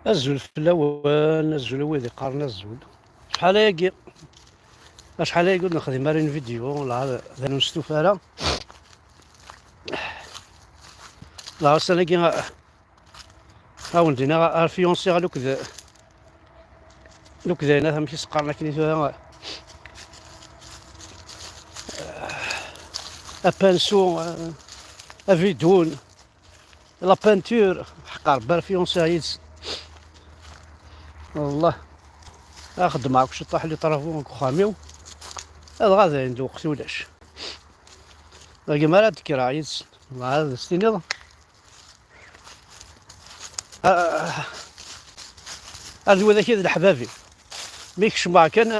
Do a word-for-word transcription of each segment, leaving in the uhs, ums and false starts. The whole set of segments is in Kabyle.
Azul fell-awen, azul a wid iqqaren azul. Acḥal ayagi, acḥal ayagi ur nexdim ara une vidéo, la d anu nestufa ara. La ussan-agi, a wen-d-iniɣ, ar fiancé, a lukd, lukd ayna, amek i s-qqaren akken i tura, apinsu, abidun, la peinture, ḥqar bar fiancé yid-s. Wallah, a xeddmeɣ akk ciṭṭaḥ les travaux deg uxxam-iw, adɣa dayen lweqt ulac. Dagi mi ara d-kkreɣ yid-sen, ad s-tiniḍ, ah, ar d widak i d leḥbab-iw. Mi kecmeɣ kan,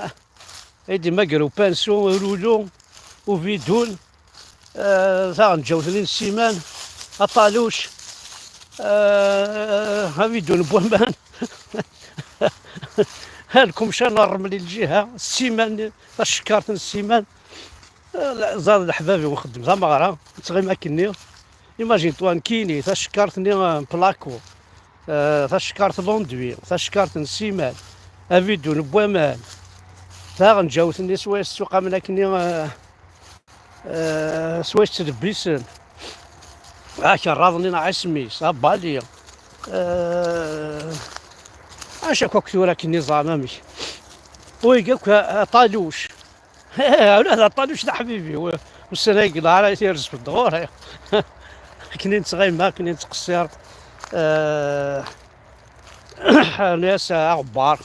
ay d-imager upinsu, urulu, ubidun, eh, taɣenǧawt-nni n ssiman, aṭaluc, eh, abidun n waman, lkumca n ṛṛemli lǧiha, ssiman, tacekkart n ssiman. Eh, ẓer leḥbab-iw nxeddem tameɣra, nettɣimi akkenni. Imagine-toi, nekkini, tacekkart-nni, eh, n plaku, eh, tacekkart l'enduit, tacekkart n ssiman, abidun n waman, taɣenǧawt-nni swayes ttuqamen akkenni, eh, eh, swayes ttlebbisen, akerraḍ-nni neɣ isem-is, abali, eh, acu akk, akk tura akkenni ẓer amek. Wigi akk, eh, aṭaluc. Ula d aṭaluc d aḥbib-iw. Ussan-agi la ara tirezf-d ɣur-i. Akken i nettɣima, akken i nettqeṣṣir. Eh, rnu-yas aɣebbar.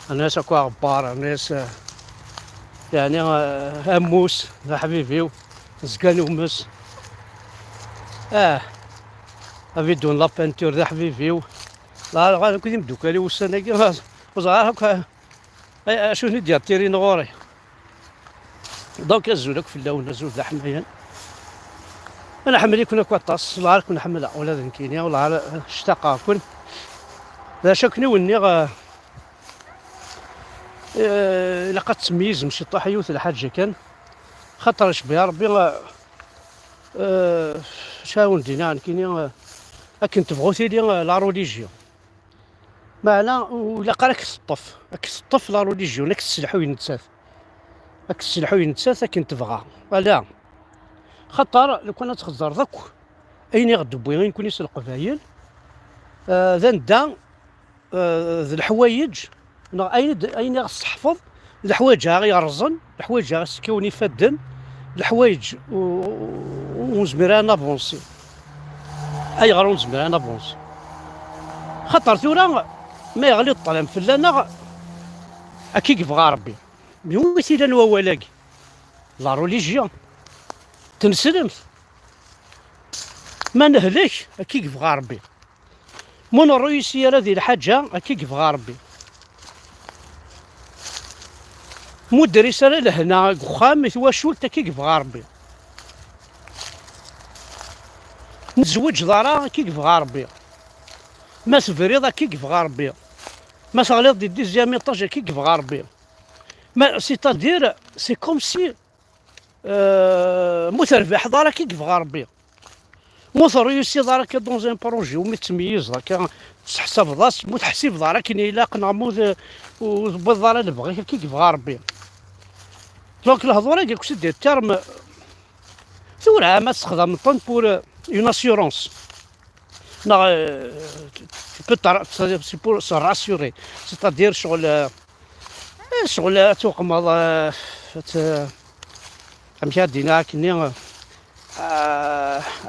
Rnu-yas akk aɣebbar, rnu-yas, eh, yeɛni, eh, ammus d aḥbib-iw. Nezga numes. Ah, abidun la peinture d aḥbib-iw. La, la, akk d imeddukal-iw ussan-agi. Ur ẓriɣ ara akk. Ay, acu i d-yattirin ɣur-i? Donc, azul akk fell-awen, azul d aḥmayan. Ad nḥemmel-iken akk aṭas, lɛar ken-ḥemmleɣ, ula d nekkini, lɛar ctaqeɣ-ken. D acu akken i wen-nniɣ, eh, eh, ilaq ad tmeyyizem ciṭṭaḥ yiwet lḥaǧa kan, xaṭer icebbi Ṛebbi, eh, eh, acu ara wen-d-iniɣ nekkini, eh, akken tebɣu tili, eh, la religion. Meɛna ur ilaq ara ad k-teṭṭef, ad k-teṭṭef la religion, ad k-tesselḥuy nettat. Ad k-tesselḥuy nettat akken tebɣa. Ala. Xaṭer, lukan ad txezzreḍ akk ayen i ɣ-d-wwi, ayen kun-is Leqbayel, eh, d anda, eh, d leḥwayeǧ, neɣ ayen i d, ayen i ɣ-tesseḥfeḍ, d leḥwayeǧ-a i ɣ-yerẓen, leḥwayeǧ-a i ɣ-isekkawen ifadden, leḥwayeǧ u-, u-, ur nezmir ara ad navansi. Ayɣer ur nezmir ara ad navansi? Xaṭer tura, ma yeɣli ṭṭlam fell-aneɣ, akka i yebɣa Ṛebbi. Mi wi t-ilan wawal-agi? La religion. Tneslemt. Ma nehlek, akka i yebɣa Ṛebbi. Ma ur nruyisi ara di lḥaǧa, akka i yebɣa Ṛebbi. Ma ur d-terri ara lehna deg uxxam, i twacult, akka i yebɣa Ṛebbi. Nezweǧ ḍara, akka i yebɣa Ṛebbi. Ma tebriḍ, akka i yebɣa Ṛebbi. Ma teɣliḍ di dixième étage, akka i yebɣa Ṛebbi. Ma, c'est-à-dire, c'est comme si, euh, ma ur terbiḥeḍ ara, akka i yebɣa Ṛebbi. Ma ur terruyusiḍ ara akka dans un projet, umi tettmeyyizeḍ akka, tesseḥsabeḍ-as, ma ur teḥsibeḍ ara akken ilaq, neɣ ma ur, ur tewwiḍeḍ ara lebɣi-k, akka i yebɣa Ṛebbi. Donc, lehdur-agi, c'est des termes, tura ma tessexdameḍ-ten pour, euh, une assurance. Neɣ, euh, tu peux te ra-, c'est pour se rassurer. C'est-à-dire, ccɣel, euh, ccɣel ad tuqmeḍ, euh, ad t-, amek ad d-iniɣ akkenni, euh,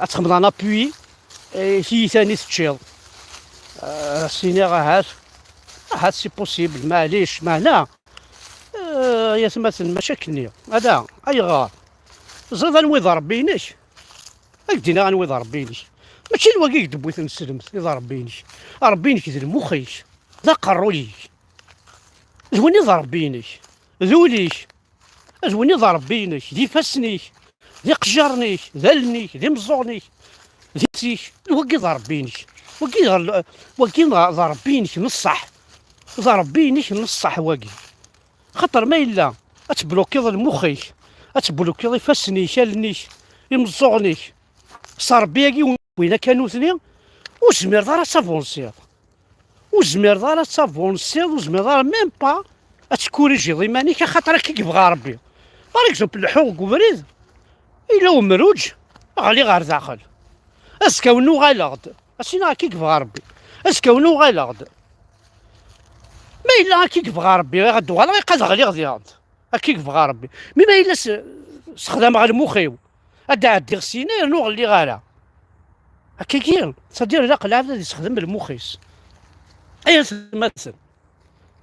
ad txedmeḍ un appui, i tiyita-nni teččiḍ. Euh, ad s-iniɣ ahat, ahat c'est possible, maɛlic, meɛna, euh, ay atmaten, mačči akkenni. Ala, ayɣer? Teẓriḍ anwa i d Ṛebbi-inek? Ad k-d-iniɣ anwa i d Ṛebbi-inek. Mačči d wagi i k-d-tewwi tneslemt i d Ṛebbi-inek. Ṛebbi-inek d lmux-ik, d aqerruy-ik. D win i d Ṛebbi-inek. D ul-ik. D win i d Ṛebbi-inek. D ifassen-ik. D iqejjaren-ik. D allen-ik. D imeẓẓuɣen-ik. D iles-ik. D wagi i d Ṛebbi-inek. Wagi d, wagi d Ṛebbi-inek n ṣṣeḥ. D Ṛebbi-inek n ṣṣeḥ wagi. Xaṭer ma yella ad teblukiḍ lmux-ik, ad teblukiḍ ifassen-ik, allen-ik, imeẓẓuɣen-ik, s Ṛebbi-agi win akka nutni, ur tezmireḍ ara ad tavansiḍ. ur zmireḍ ara ad tavansiḍ, ur zmireḍ ara même pas ad tkurijiḍ iman-ik, axaṭer akka i yebɣa Rebbi. Par exemple, leḥḥuɣ deg ubrid, yella umruǧ, ɣliɣ ɣer daxel. Azekka-wen uɣaleɣ-d. Asina akka i yebɣa Rebbi. Azekka-wen uɣaleɣ-d. Ma yella akka i yebɣa Rebbi, ad d-uɣaleɣ, iqad ɣliɣ diɣen. Akka i yebɣa Rebbi. Mi ma yella s-, sexdameɣ lmux-iw, ad d-ɛeddiɣ syin, yernu ɣelliɣ ara. Akkagi, c'est-à-dire ilaq lɛebd ad yessexdem lmux-is. Ay atmaten,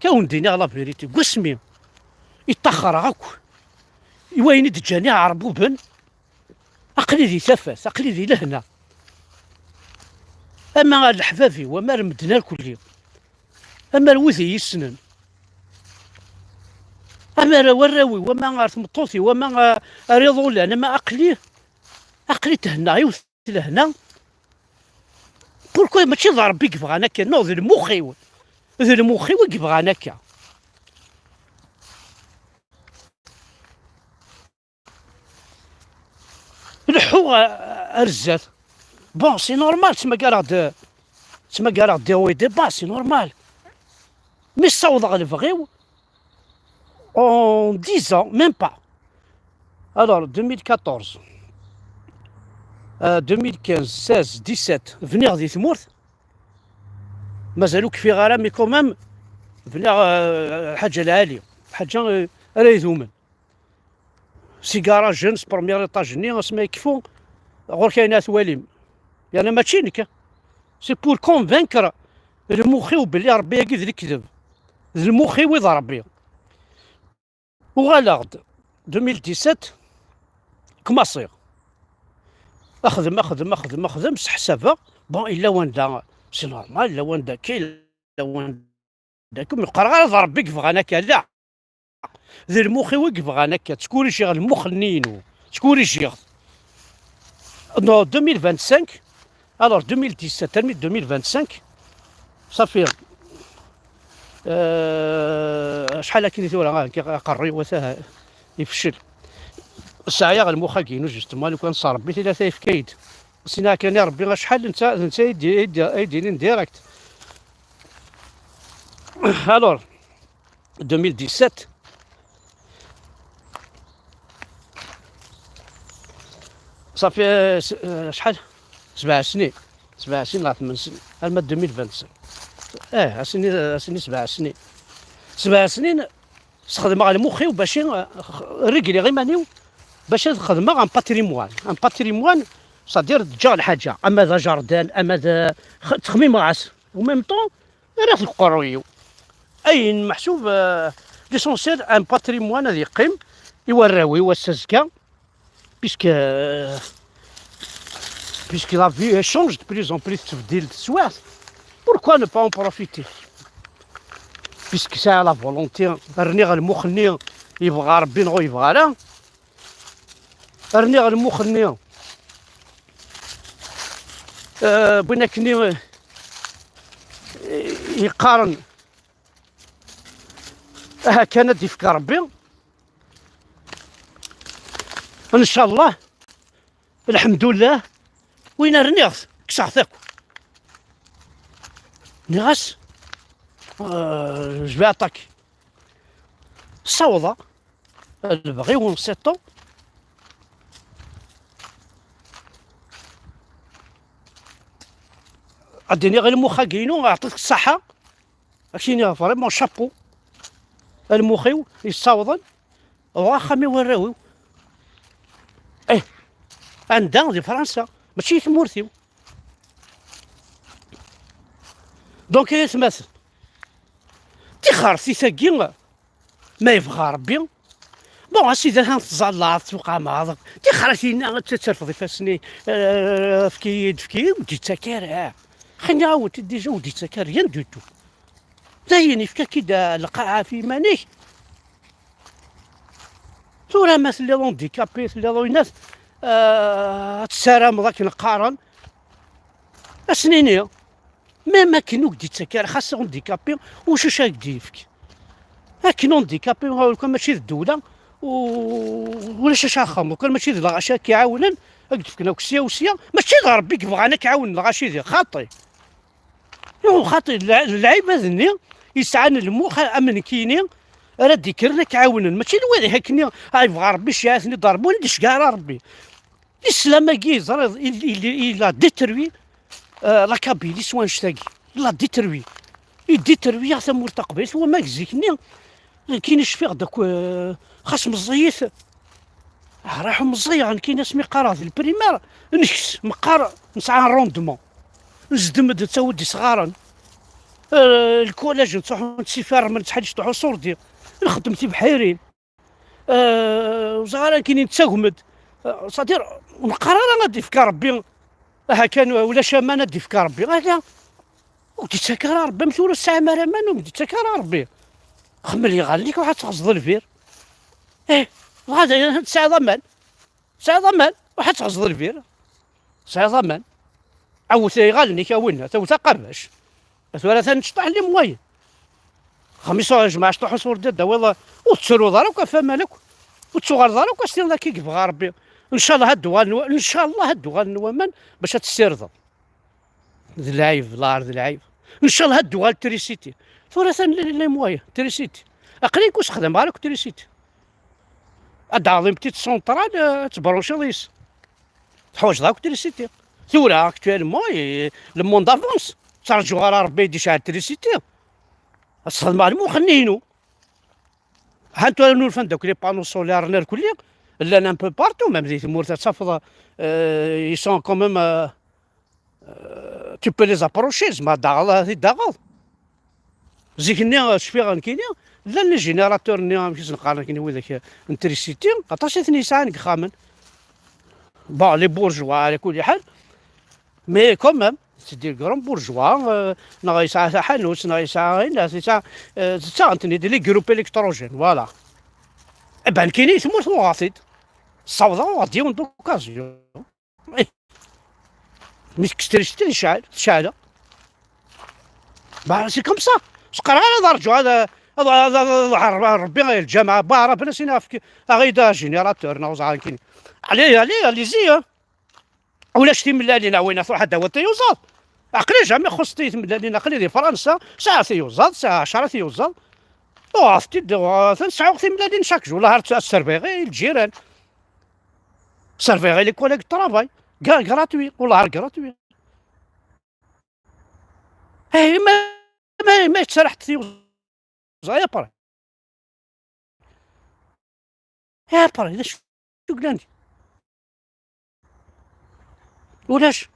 ka wen-d-iniɣ la vérité, deg wasmi i ṭṭaxreɣ akk i wayen i d-ǧǧan iɛerbuben, aql-i di tafat, aql-i di lehna. Ama ar leḥbab-iw, ama ar medden irkelli, ama ar wid i yi-ssnen, ama ar warraw-iw, ama ar tmeṭṭut-iw, ama ar iḍulan, ama aql-i, aql-i thennaɣ yiwet lehna. Pourquoi? Mačči d Rebbi i yebɣan akka, non, d lmux-iw. D lmux-iw i yebɣan akka. Leḥḥuɣ a-, ar zdat. Bon, c'est normal, ttmagareɣ-d, ttmagareɣ-d des hauts et des bas, c'est normal. Mi ssawḍeɣ lebɣi-w, en dix ans, même pas. Alors, deux mille quatorze, euh, deux mille quinze, seize, dix-sept, bniɣ di tmurt. Mazal ur kfiɣ ara, mais quand même, bniɣ, euh, lḥaǧa lɛali, lḥaǧa, euh, ara idumen. Si garage-nni, s premier étage-nni, asmi yekfu, ɣur-k ayen ara twalim. Yerna mačči nekk. C'est pour convaincre lmux-iw belli Rebbi-agi d lekdeb. D lmux-iw i d Rebbi. Uɣaleɣ-d deux mille dix-sept, kmaṣiɣ. Axdem, axdem, axdem, axdem, seḥsabeɣ, bon, illa wanda, c'est normal, illa wanda akka, illa wanda akka, ur qqareɣ ara d Rebbi i yebɣan akka, la. D lmux-iw i yebɣan akka, ttkurijiɣ lmux-nni-inu, ttkurijiɣ-t. Non, deux mille vingt-cinq, alors deux mille dix-sept armi deux mille vingt-cinq, ça fait, euh, acḥal akken i tura, ah, aqerruy-iw ata ifeccel. Sɛiɣ lmux-agi-inu, justement, lukan s Rebbi, tila tayefka-yi-d. Sina kan i Rebbi acḥal, netta, d netta i d-, i d-, i d-inin direct. Alors, deux mille dix-sept. Ça fait, euh, s-, euh, شحال؟ سبع سنين. سبع سنين ولا ثمان سنين. Arma deux mille vingt-cinq. Eh, ass-nni, ass-nni سبع سنين. سبع سنين, sxedmeɣ lmux-iw bac i, euh, régler iman-iw, bac ad xedmeɣ un patrimoine. Un patrimoine, c'est-à-dire ǧǧeɣ lḥaǧa, ama d ajardin, ama d, x-, ttxemmimeɣ-as. En même temps, rriɣ-t deg uqerruy-iw. Ayen meḥsub, euh, l'essentiel, un patrimoine ad yeqqim i warraw-iw ass azekka, puisque, euh, puisque la vie, elle change de plus en plus, tettbeddil teswiɛt. Pourquoi ne pas en profiter? Puisque sɛiɣ la volonté, rniɣ lmux-nni yebɣa Rebbi neɣ ur yebɣi ara. Rniɣ lmux-nni, euh, win akken i, i yeqqaren, aha kan ad d-ifk Rebbi. Ncallah, lḥemdullah, win rniɣ-t, kkseɣ-t akk. Nniɣ-as, euh, je vais attaquer. Ssawḍeɣ lebɣi-w n sept ans. Ad d-iniɣ i lmux-agi-inu, aɛṭit-k ṣṣaḥa. Ad k-iniɣ vraiment chapeau. A lmux-iw yessawḍen, uɣeɣ axxam i warraw-iw. Eh, anda? Di Fransa, mačči i tmurt-iw. Donc, ay atmaten, tixertit-agi, ma yebɣa Rebbi, bon, a sidi, atan tettẓallaḍ, tuqamaḍ, tixertit-inna ad terfeḍ ifassen-ik, eh, efk-iyi-d, efk-iyi, ur d-yettak ara. Xinniɣ-awent déjà ur d-yettak ara, rien du tout. Dayen, yefka-k-id, eh, lqaɛa ɣef yiman-ik. Tura ma telliḍ handicapé, telliḍ winat, eh, ad tessarameḍ akken qqaren, ad s-nini, même akken ur k-d-yettak ara, xas handicapé, wacu ad k-d-yefk? Akken handicapé, ur kan mačči d ddewla, u-, ulac acu ara txedmeḍ, ur kan mačči d lɣaci ara k-iɛawnen, ad k-d-fken akk sya u sya, mačči d Rebbi i yebɣan ad k-iɛawen lɣaci di xaṭi. Xaṭi, lɛ-, lɛibad-nni yesɛan lmux am nekkini ara d-ikkren ad k-ɛawnen, mačči d wid akkenni, ay, yebɣa Ṛebbi ccɛat-nni d Ṛebbi, ur d-iceggeɛ ara Ṛebbi. L'islam-agi, teẓriḍ, il, il, il a détruit, euh, la Kabylie s wannect-agi. Il a détruit. Idétruit-aɣ tamurt taqbaylit, wama deg zik-nni, nekkini cfiɣ-d akk, euh, xas meẓẓiyit, ah, raḥ meẓẓiyeɣ, nekkini asmi qqareɣ di lprimar, nekes, meqqar, nesɛa un rendement. Nzdem-d, nettawi-d isɣaren. Euh, lkulaj, nettruḥu nettifermen, nettḥeǧǧ, nettruḥu ṣurdi. Nxeddem tibḥirin. Euh, ur ẓriɣ ara nekkini nettagem-d. Euh, c'est-à-dire, ur neqqar ara ad d-ifk Ṛebbi. Aha kan, ulac aman ad d-ifk Ṛebbi. Ala, ur d-ittak ara Ṛebbi. Am tura ur tesɛim ara aman, ur d-ittak ara Ṛebbi. Xemmel iɣallen-ik, ruḥ ad teɣzeḍ lbir. Eh, dɣa d-, tesɛiḍ aman. Tesɛiḍ aman, ruḥ ad teɣzeḍ lbir. Tesɛiḍ aman. Awet iɣallen-ik a winna, tawet aqabac. Tura atan tecṭaḥ les moyens. Xmis jmaɛ cṭuḥ ur d-tawiḍ, ur tettruḍ ara akk ɣef aman akk. Ur tettuɣaleḍ ara akk as-tiniḍ akka i yebɣa Ṛebbi. Ncallah ad d-uɣalen wa-, ncallah ad d-uɣalen waman bac ad tessirdeḍ. D lɛib, laɛer d lɛib. Ncallah ad d-uɣal trisiti. Tura atan les moyens, trisiti. Aql-i ur sexdameɣ ara akk trisiti. Ad d-taɣeḍ une petite centrale, euh, ad tebrunciḍ yis. Teḥwaǧeḍ akk trisiti. Tura, actuellement, eh, le monde avance. Ttraǧuɣ ara Ṛebbi ad d-icɛel trisiti. Ad sxedmeɣ lmux-nni-inu. Ha-t-an tura nulfan-d akk les panneaux solaires n irkelli. Llan un peu partout, même di tmurt ad tafeḍ, euh, ils sont quand même, euh, euh, tu peux les approcher, tzemreḍ ad taɣeḍ, ad t-id-taɣeḍ. Zik-nni, euh, cfiɣ nekkini, llan les générateurs-nni, amek i sen-qqaren nekkini, widak, euh, n trisiti, aṭas i ten-yesɛan deg yexxamen. Bon, les bourgeois, ɛla kulli ḥal, mais quand même, c'est des grands bourgeois, euh, neɣ yesɛa taḥanut, neɣ yesɛa ayen, yesɛa, euh, ttaɣen-ten-id les groupes électrogènes, voilà. Eh ben, nekkini, tmurt uɣeɣ-t-id. Ssawḍeɣ, uɣeɣ-d yiwen d'occasion. Eh. Mi tekkes trisiti, tecɛel, tecɛel. Bah, c'est comme ça. Ur qqar ara ad rǧuɣ ad, ad, ad, ad, ad, Ṛebbi, lǧameɛ, bah, Ṛebbi, ad as-iniɣ, efk-, aɣ-iyi-d ajénérateur, neɣ ẓer nekkini. Allez, allez, allez-y, hein. Ulac timellalin, a winna, truḥ ad d-tawiḍ tiyuẓaḍ. Aql-i jamais xuṣṣet-iyi timellalin, aql-i di Fransa, sɛiɣ tiyuẓaḍ, sɛiɣ ɛecṛa tiyuẓaḍ. Uɣeɣ-tent-id, uɣeɣ-ten, sɛiɣ timellalin chaque jour, la, ad, ad serviɣ i lǧiran. Serviɣ i les collègues de travail. Gra-, gratuit, والله gratuit. Eh, ma, ma, ma tettserriḥ tiyuẓaḍ, après. Eh, après, d acu yellan? Ulac.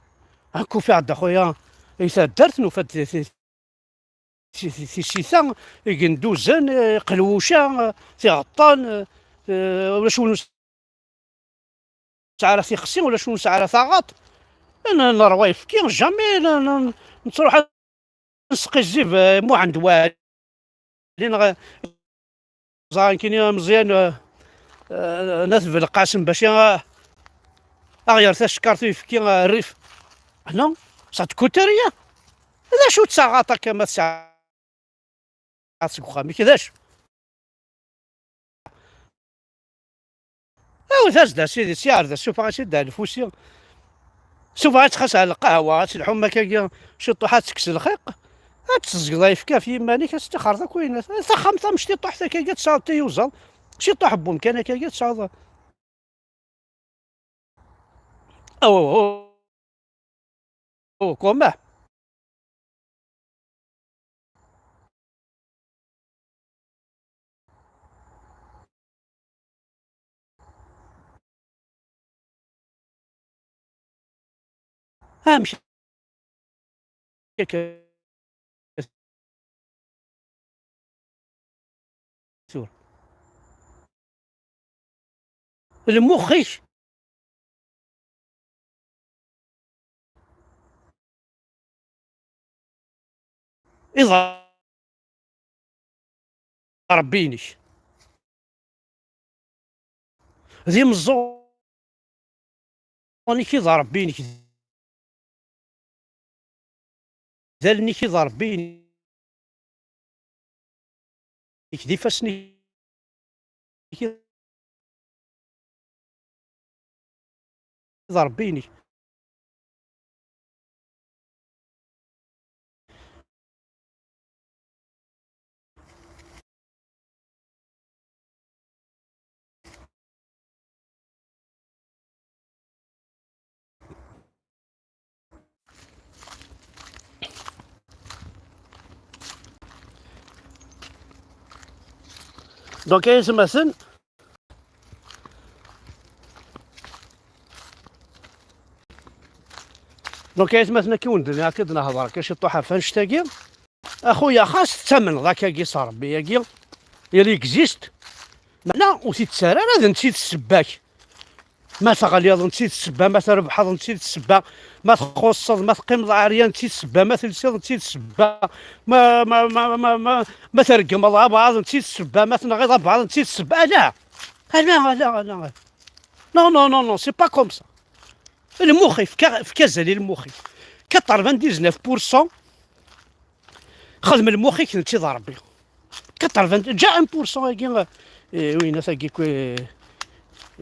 Akk ufiɣ-d, a xuya, i taddart, nufa-d ti-, ti-, ti-, tisita, igenduzen, eh, iqelwuca, eh, tiɣeṭṭen, eh, eh, ulac win ur nesɛi ara tixsi, ulac win ur nesɛi ara taɣaṭ. N-, neṛwa ayefki, jamais n-, n-, nettruḥ ad nesqizzib, eh, Muḥend Waɛli, neɣ ẓer nekkini Meẓyan, eh, eh, n At Belqasem, bac a, a ɣ-yerr tacekkart uyefki, eh, rrif. Ah non, ça te coûte rien. D acu d taɣaṭ akka ma tesɛa seg uxxam-ik, d acu? Awet-as-d a sidi, sya ar da, sufeɣ-as-id ar lfusi. Sufeɣ-as xas ar lqahwa, ad telḥum akkagi ciṭuḥ, ad tekkes lxiq. Ad teẓẓgeḍ ayefki ɣef yiman-ik, ad tettixxreḍ akk ayen. Taxxamt tamecṭiṭuḥt akkagi, ad tesɛuḍ tiyuẓaḍ. Ciṭuḥ n wemkan akkagi, ad tesɛuḍ. Oh, oh, oh, comment? Amek akka? Tura. Lmux-ik iḍ Ṛebbi-inek. D imeẓẓuɣen-ik i d Ṛebbi-inek. D allen-ik i d Ṛebbi-inek. D ifassen-ik i d Ṛebbi-inek. Donc, ay atmaten, donc, ay atmaten, akka i wen-d-nniɣ, akka i d-nehḍer akka ciṭuḥ ɣef annect-agi. Axuya, xas tettamneḍ akkagi s Ṛebbi-agi, il existe, meɛna ur t-id-ttarra ara d netta i d ssebba-k. Ma teɣliḍ, netta i d ssebba, ma trebḥeḍ, netta i d ssebba, ma txuṣṣeḍ, ma teqqimeḍ ɛeryan, netta i d ssebba, ma telsiḍ, netta i d ssebba, ma, ma, ma, ma, ma, ma tregmeḍ abɛaḍ, netta i d ssebba, ma tenɣiḍ abɛaḍ, netta i d ssebba. Ala! Ala, ala, ala! Non, non, non, non, c'est pas comme ça. Lmux-ik, efk, efk azal i lmux-ik. Quatre-vingt-dix-neuf pour cent xdem lmux-ik, d netta i d Ṛebbi. Quatre-vingts, déjà un pour cent-agi, eh, win-a tagi, kwi,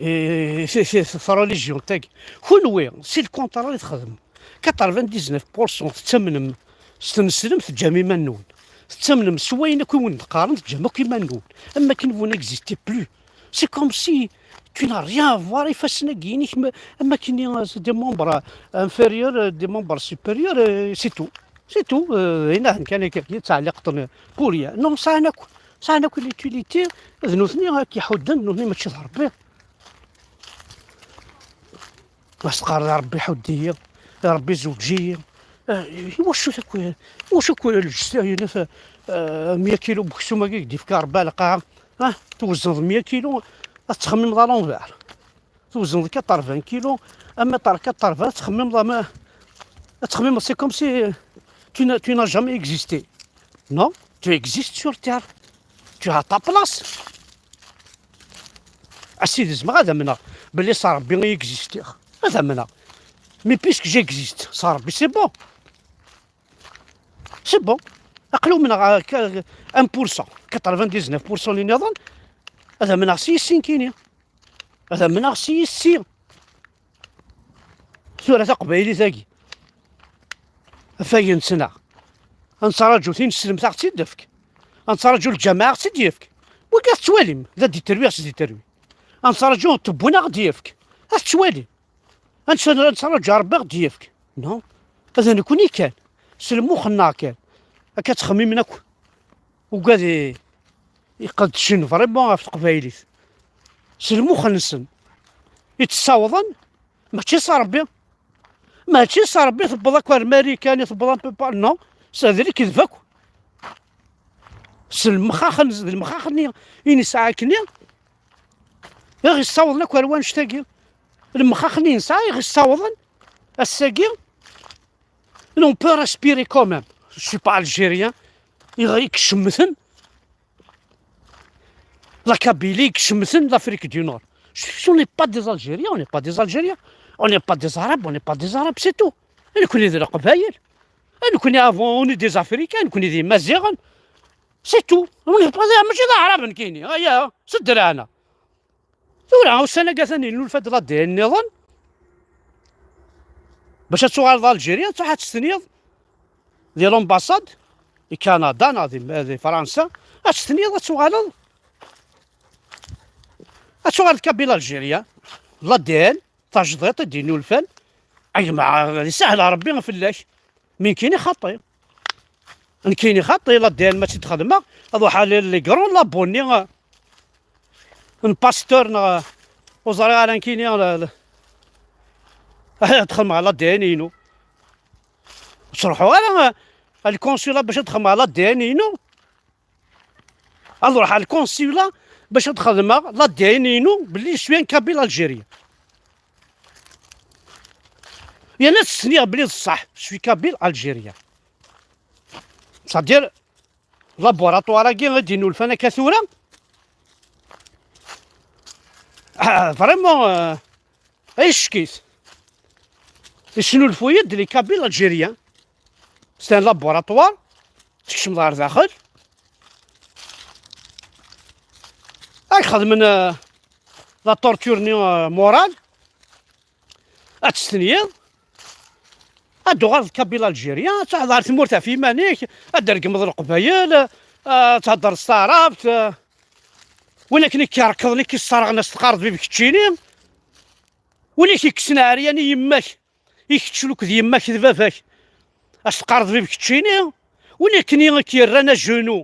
eh, c'est, c'est, c'est religion tagi. Kunwi, c'est le contraire i txedmem. Quatre-vingt-dix-neuf pour cent tettamnem s tneslemt, teǧǧam iman-nwen. Tettamnem s wayen akk i wen-d-qqaren, teǧǧam akk iman-nwen. Am akken vous n'existez plus. C'est comme si tu n'as rien à voir, ifassen-agi-inek, ma-, am akken i, euh, des membres, euh, inférieurs, euh, des membres supérieurs, euh, c'est tout. C'est tout. Euh, ayen akken kan akka, yettɛelliqen pour rien. Non, sɛan akk, sɛan akk l'utilité, d nutni ad k-iḥudden, d nutni mačči d Ṛebbi. Ma s-teqqareḍ: "A Ṛebbi, ḥudd-iyi, a Ṛebbi, zewǧ-iyi." Eh, iwacu akk, iwacu akk lǧetta-inu, eh, mya kilu n weksum-agi i k-d-yefka Ṛebbi ar lqaɛa? Ah, twezneḍ mya kilu, ad tettxemmimeḍ à l'envers. Twezneḍ quatre-vingts kilu, un mètre quatre-vingts, ad tettxemmimeḍ am, ad tettxemmimeḍ, c'est comme si tu n'as, tu n'as jamais existé. Non, tu existes sur terre. Tu as ta place. A Sidi, zemreɣ ad amneɣ belli s Ṛebbi i existiɣ. Ad amneɣ. Mais puisque j'existe, s Ṛebbi, c'est bon. C'est bon. Aql-i umneɣ, euh, un pour cent, quatre-vingt-dix-neuf pour cent nniḍen, ad amneɣ s yis-i nekkini. Ad amneɣ s yis-i. Tura taqbaylit-agi, af ayen ttnaɣ. Ad nettraǧu tineslemt ad ɣ-tt-id-tefk. Ad nettraǧu lǧameɛ ad ɣ-tt-id-yefk. Wagi ad t-twalim, d ad d-iterwi, ad s-d-iterwi. Ad nettraǧu ṭebbun ad ɣ-d-yefk. Ad t-twalim. Ad nett-, ad nettraǧu Ṛebbi ad ɣ-d-yefk. Non. Ad nekkni kan. S lmux-nneɣ kan. Akka ttxemmimen akk. Ugad i-, iqeddcen vraiment ɣef teqbaylit. S lmux-nsen. I tt-ssawḍen, mačči s Ṛebbi. Mačči s Ṛebbi tewweḍ akk ar Marikan, i tewweḍ un peu par-, non, s, d lekdeb akk. S lemxax-, d lemxax-nni i nesɛa akkenni, i ɣ-issawḍen akk ar wannect-agi. Lemxax-nni i nesɛa i ɣ-issawḍen ass-agi. On peut respirer quand même. Je suis pas algérien. I ɣ-, i icemmten. La Kabylie, i icemmten l'Afrique du Nord. Si on n'est pas des Algériens, on n'est pas des Algériens. On n'est pas des Arabes, on n'est pas des Arabes, c'est tout. Nekkni d Leqbayel. Nekkni avant, on est des Africains, nekkni d Imaziɣen. C'est tout. On n'est pas, mačči d Aɛrab nekkini. Aya, s ddreɛ-nneɣ. Tura, ussan-agi atan yennulfa-d l'A D N nniḍen. Bac ad tuɣaleḍ Algérie, ad truḥ ad testeniḍ di l'ambassade, di Kanada neɣ di, di Fransa, ad testeniḍ ad tuɣaleḍ, ad tuɣaleḍ kabyle algérien, l'A D N, tajdiṭ i d-yennulfan, a gma, isahel Ṛebbi fell-ak. Mi nekkini xaṭi. Nekkini xaṭi, l'A D N ma tt-id-xedmeɣ, ad ruḥeɣ les, les grands labos-nni, euh, n pasteur neɣ, euh, ur ẓriɣ ara nekkini, euh, le, le, ad xedmeɣ l'A D N-inu. Ur ttruḥuɣ ara, euh, al consulat bac ad xedmeɣ l'A D N-inu. Ad ruḥeɣ al consulat bac ad xedmeɣ l'A D N-inu belli je suis un kabyle algérien. Yerna ad ssniɣ belli d ṣṣeḥ, je suis kabyle algérien. C'est-à-dire, laboratoire-agi i d-yennulfan akka tura, ah, vraiment, euh, Icekkit. Isnulfu-yi-d les Kabyles algériens. C'est un laboratoire. Tkecmeḍ ɣer daxel. Ad xedmen, euh, la torture-nni, euh, morale. Ad testenyiḍ. Ad d-tuɣaleḍ kabyle algérien. Ad truḥeḍ ɣer tmurt ɣef yiman-ik. Ad d-tregmeḍ leqbayel. Ad theddreḍ s taɛrabt. Win akken i k-irekḍen, i k-isserɣen, ad s-teqqareḍ bib keččini. Win i k-ikksen ɛeryan i yemma-k, i kečč akked yemma-k d baba-k, ad s-teqqareḍ bib keččini. Win akken i k-yerran ajenu,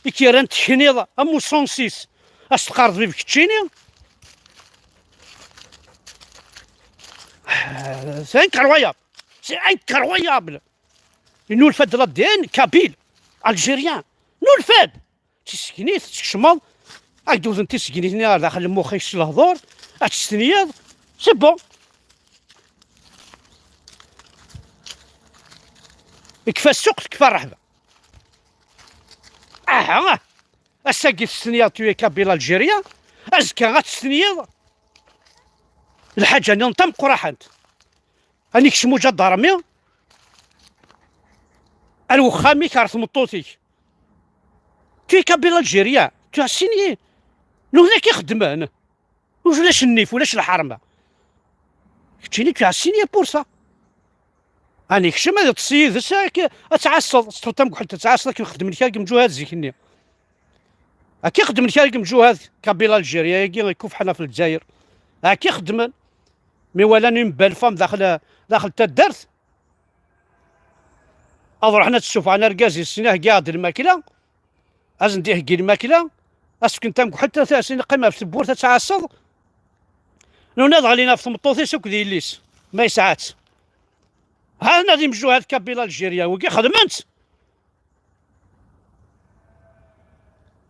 i k-yerran tekniḍ am uṣunṣis, As teqqareḍ bib keččini? C'est incroyable. C'est incroyable. Nulfa-d l'A D N kabyle, algérien. Nulfa-d. Tissegnit, tkecmeḍ, ad k-d-wten tissegnit-nni ɣer daxel n lmux-ik s lehdur, ad testenyiḍ, c'est bon. Ikfa ssuq, tekfa rreḥba. Aha, ass-agi testenyiḍ tu es kabyle algérien, azekka ad testenyiḍ lḥaǧa-nniḍen tameqqraḥant. Ad ikcem uǧadarmi ar wexxam-ik, ar tmeṭṭut-ik. Tu es kabyle algérien, tu as signé. Nutni akka i xeddmen. Ulac nnif, ulac lḥerma. Keččini, tu as signé pour ça. Ad ikcem, ad iṭṭes yid-s, ad k-, ad tɛasseḍ, teṭṭfeḍ tamekḥelt ad tɛasseḍ, akken xedmen kra n yemjuhad zik-nni. Akka i xedmen kra n yemjuhad kabyle algérien-agi ikufḥen ɣef Lezzayer. Akka i xedmen. Mi walan une belle femme daxel, daxel taddart, ad ruḥen ad ssufɣen argaz-is, sin iheggi-aɣ-d lmakla, ad sen-d-iheggi lmakla, ad s-fken tamekḥelt, ad s-qqim ɣef tewwurt ad tɛasseḍ. Nuna ad ɣlin ɣef tmeṭṭut-is akked yelli-s, ma yesɛa-tt. Ha-ten-a d imjuhad kabyle algérien, wigi xedmen-tt.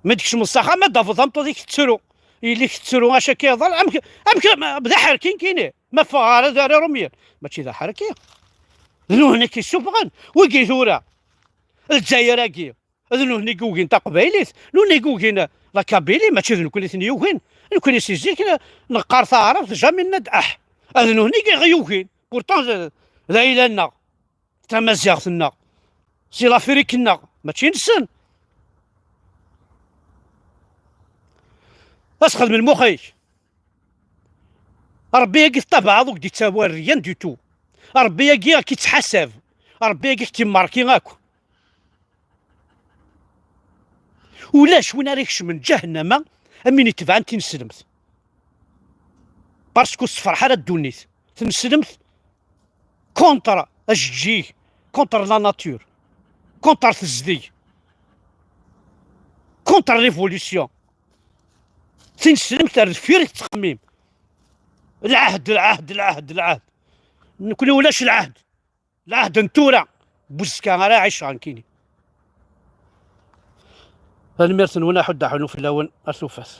Mi d-tkecmeḍ s axxam, ad d-tafeḍ tameṭṭut-ik tettru, yelli-k tettru, acu akka iḍal, amek, amek, ma, d aḥerki nekkini, ma ffɣeɣ ara d ara rumyen, mačči d aḥerki. D nuhni k-issufɣen, wigi tura, Lezzayer-agi, d nuhni i yugin taqbaylit, nuhni i yugin la Kabylie, mačči d nekkni i ten-yugin, nekkni si zik neqqar taɛrabt, jamais nenna-d aḥ, d nuhni i ɣ-yugin, pourtant d, d ayla-nneɣ. Tamaziɣt-nneɣ, si l'Afrique-nneɣ, mačči nsen. Ad txedmem lmux-ik. Ṛebbi-agi teṭṭabaɛeḍ ur k-d-ittawi rien du tout. Ṛebbi-agi ad k-ittḥasab. Ṛebbi-agi ad k-immarki akk. Ulac win ara ikecmen ǧahennama am win itebɛen tineslemt. Parce que ur tessefṛeḥ ara ddunit. Tineslemt contre ajeǧǧig, contre la nature, contre tezdeg, contre l'évolution. Tineslemt ar deffir i tettxemmim. Lɛehd, lɛehd, lɛehd, lɛehd. Nekkni ulac lɛehd. Lɛehd n tura. Buzka ara ɛiceɣ nekkini. Tanemmirt-nwen, aḥuddu aḥunu fell-awen, ar tufat.